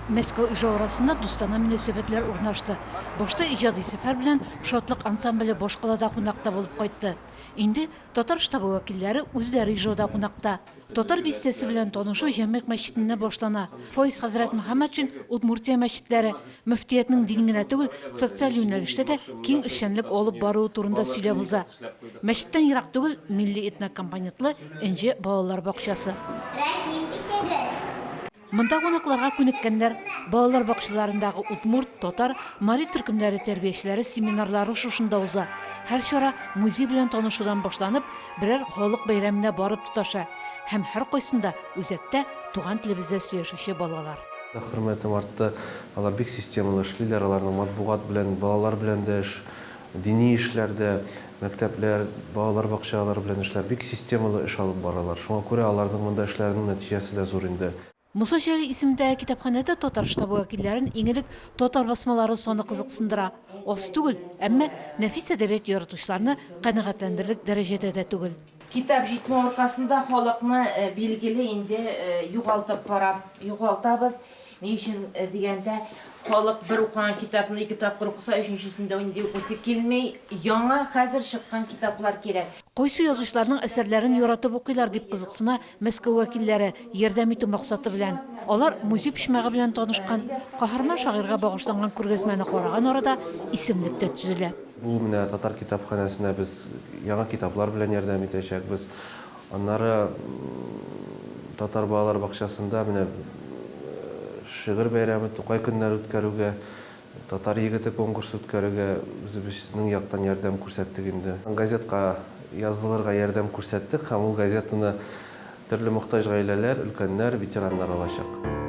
Мәскәү Ижау арасында дустана мөнәсәбәтләр урнашты. Башта иҗади сәфәр белән Шатлык ансамбле башкалада кунакта булып кайтты. Инде татар штабы вәкилләре үзләре Ижауда кунакта. Татар бистәсе белән танышу Җәмигъ мәчетеннән башлана. Фаиз хәзрәт Мөхәммәтшин Удмуртия мәчетләре, мөфтиятнең дин генә түгел, социаль юнәлештә дә киң эшчәнлек алып баруы турында сөйләп уза. Мәчеттән ерак түгел милли этнокомпонентлы Энҗе балалар бакчасы. Рәхим итегез! Монда кунакларга күнеккәннәр. Балалар бакчаларындагы удмурт, татар, мари төркемнәре тәрбиячеләре семинарлары шушында уза. Һәр чара музей белән танышудан башланып, берәр халык бәйрәменә барып тоташа. Һәм һәркайсында үзәктә туган телебездә сөйләшүче балалар. Хөрмәтем артты. Алар бик системалы эшлиләр. Аларның матбугат белән, балалар белән дә эш, дини эшләрдә, мәктәпләр, балалар бакчалары белән эшләр, бик системалы эш алып баралар. Шуңа күрә аларның монда эшләренең нәтиҗәсе дә зур инде. Муса Җәлил исемендәге китапханәдә татар штабы вәкилләрен иң элек татар басмалары саны кызыксындыра. Аз түгел, әмма нәфис әдәбият яратучыларны канәгатьләндерерлек дәрәҗәдә дә түгел. Китап җитмәү аркасында халыкны, билгеле инде, югалтып бара, югалтабыз. Ни өчен дигәндә, халык бер укыган китапны ике тапкыр укыса, өченчесендә инде укыйсы килми. Яңа хәзер чыккан китаплар кирәк. Кайсы язучыларның әсәрләрен яратып укыйлар, дип кызыксына Мәскәү вәкилләре, ярдәм итү максаты белән. Алар музей почмагы белән танышкан, каһарман шагыйрьгә багышланган күргәзмәне караган арада исемлек тә төзелә. Бу менә татар китапханәсенә без яңа китаплар белән ярдәм итәчәкбез. Аннары татар балалар бакчасында менә шигырь бәйрәме, Тукай көннәре үткәрүгә, Татар егете конкурсы үткәрүгә үзебезнең яктан ярдәм күрсәттек инде. Газетка язылырга ярдәм күрсәттек һәм ул газетаны төрле мохтаҗ гаиләләр, өлкәннәр, ветераннар алачак.